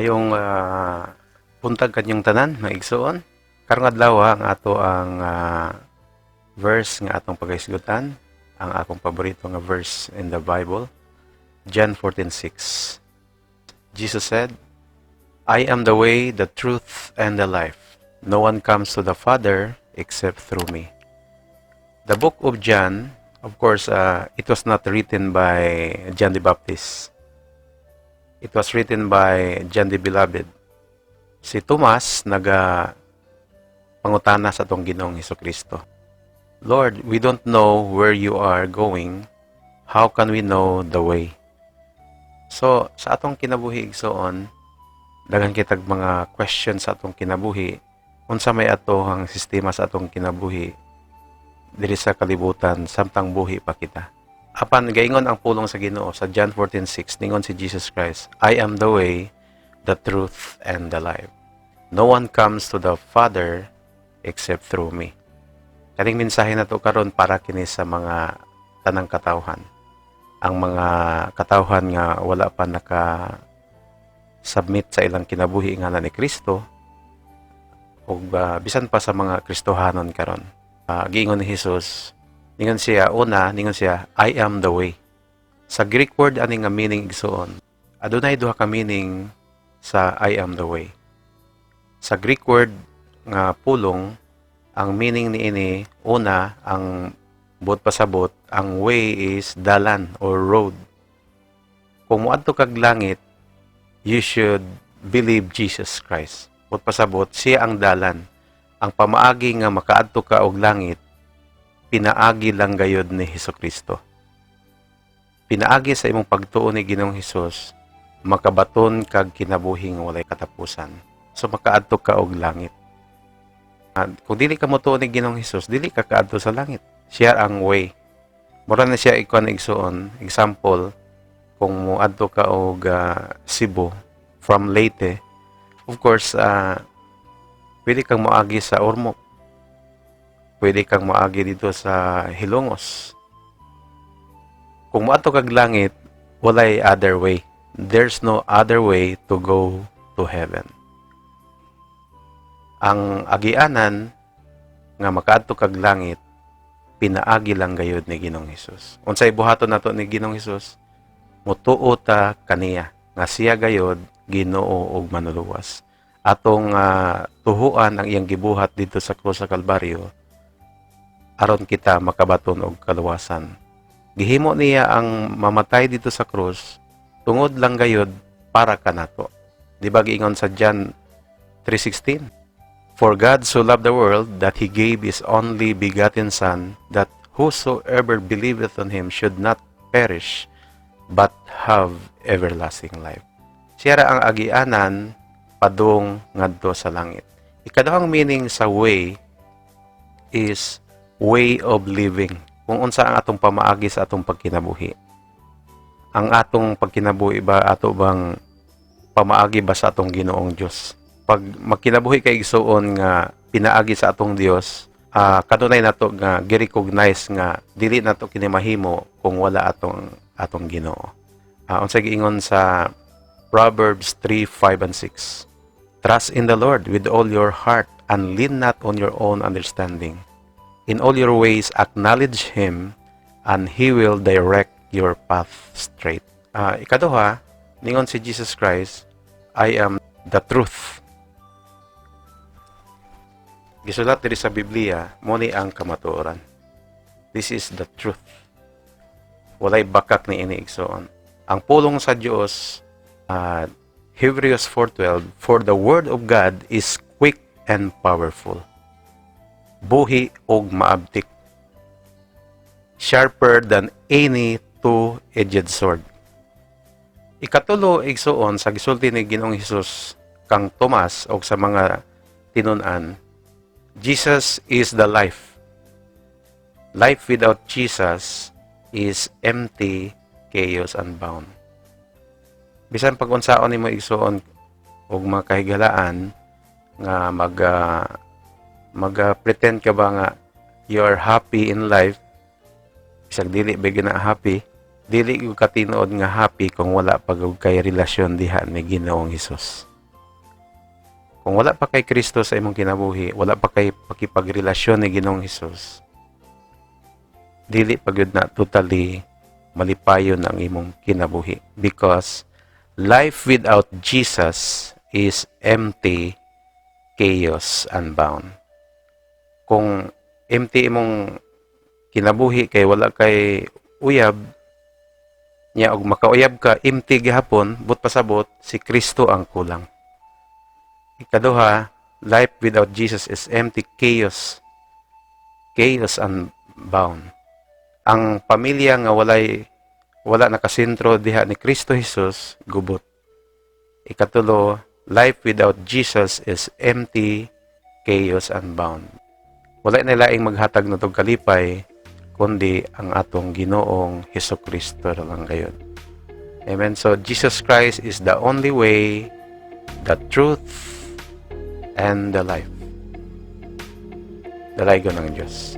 Mayong buntag kanyong tanan, mga igsoon. Karong adlaw ang ato ang verse nga atong pagahisgutan, ang akong paborito nga verse in the Bible, John 14:6. Jesus said, "I am the way, the truth, and the life. No one comes to the Father except through me." The book of John, of course, it was not written by John the Baptist. It was written by John the Beloved. Si Tomas naga pangutana sa atong Ginoong Kristo. "Lord, we don't know where you are going. How can we know the way?" So, sa atong kinabuhi, igsoon, daghan kitag mga questions sa atong kinabuhi. Unsa may ato ang sistema sa atong kinabuhi diri sa kalibutan samtang buhi pa kita? Apan gaingon ang pulong sa Ginoo sa John 14:6, ningon si Jesus Christ, "I am the way, the truth, and the life. No one comes to the Father except through me." Kaning mensahe na to karon para kini sa mga tanang katawhan. Ang mga katawhan nga wala pa naka submit sa ilang kinabuhi nga ni Kristo ug bisan pa sa mga Kristohanon karon. Giingon ni Jesus, ningon siya, una, ningon siya, "I am the way." Sa Greek word ani nga meaning, igsoon, adunay duha ka meaning sa "I am the way." Sa Greek word nga pulong, ang meaning niini, una, ang buot pasabot, ang way is dalan or road. Kung moadto kag langit, you should believe Jesus Christ. Buot pasabot, siya ang dalan. Ang pamaagi nga makaadto ka og langit, pinaagi lang gayod ni Hesus Kristo. Pinaagi sa imong pagtuo ni Ginoong Hesus, makabaton kag kinabuhi nga walay katapusan. So makaadto ka og langit. At kung dili ka motuo ni Ginoong Hesus, dili ka kaadto sa langit. Siya ang way. Mura na siya ikuan, igsuon, example, kung moadto ka og Cebu from Leyte, of course, pwede kang moagi sa Ormoc. Pwede kang moagi dito sa Hilongos. Kung moadto kag langit, walay other way. There's no other way to go to heaven. Ang agianan nga makaadto kag langit, pinaagi lang gayud ni Ginoong Hesus. Unsay buhaton nato ni Ginoong Hesus? Mutuo ta kaniya nga siya gayud Ginoo ug Manluluwas. Atong tuhuan ang iyang gibuhat dito sa krus sa Kalbaryo aron kita makabaton og kaluwasan. Gihimo niya ang mamatay dito sa krus tungod lang gayud para kanato. Di ba giingon sa John 3:16? "For God so loved the world that he gave his only begotten Son, that whosoever believeth on him should not perish, but have everlasting life." Siya ra ang agianan padung ngadto sa langit. Ikaduhang meaning sa way is way of living. Kung unsa ang atong pamaagi sa atong pagkinabuhi. Ang atong pagkinabuhi ba, ato bang pamaagi ba sa atong Ginoong Dios? Pag magkinabuhi kay, igsuon, nga pinaagi sa atong Dios, kanunay nato nga gi-recognize nga dili nato kini mahimo kung wala atong atong Ginoo. Unsa giingon sa Proverbs 3:5 and 6? "Trust in the Lord with all your heart and lean not on your own understanding. In all your ways acknowledge Him and He will direct your path straight." Ikaduha, ningon si Jesus Christ, "I am the truth." Gisulat diri sa Biblia, mo ni ang kamatuoran. This is the truth. Walay bakak ni ini, igsoon. Ang pulong sa Dios, Hebrews 4:12, "For the word of God is quick and powerful." Buhi og maabtik. "Sharper than any two-edged sword." Ikatulo, igsuon, sa gisulti ni Ginoong Hesus kang Tomas og sa mga tinun-an, Jesus is the life. Life without Jesus is empty, chaos, and bound. Bisan pag unsaon nimo, igsuon, og mga kahigalaan nga mag pretend ka ba nga you are happy in life, bisag dili ba na happy, dili gyud ka tinuod nga happy kung wala pa gyud kay relasyon diha ni Ginoong Hesus. Kung wala pa kay Kristo sa imong kinabuhi, wala pa kay pakipagrelasyon ni Ginoong Hesus, dili pa gyud na totally malipayon ang imong kinabuhi because life without Jesus is empty, chaos unbound. Kung empty imong kinabuhi kay wala kay uyab nya og makauyab ka, empty gihapon. But pasabot, si Kristo ang kulang. Ikaduha, life without Jesus is empty, chaos unbound. Ang pamilya nga wala nakasentro diha ni Kristo Jesus, gubot. Ikatulo, life without Jesus is empty, chaos unbound. Wala na laing maghatag natong kalipay kundi ang atong Ginoong Hesus Kristo lang gayud. Amen. So Jesus Christ is the only way, the truth, and the life. Dalaygon ang Diyos.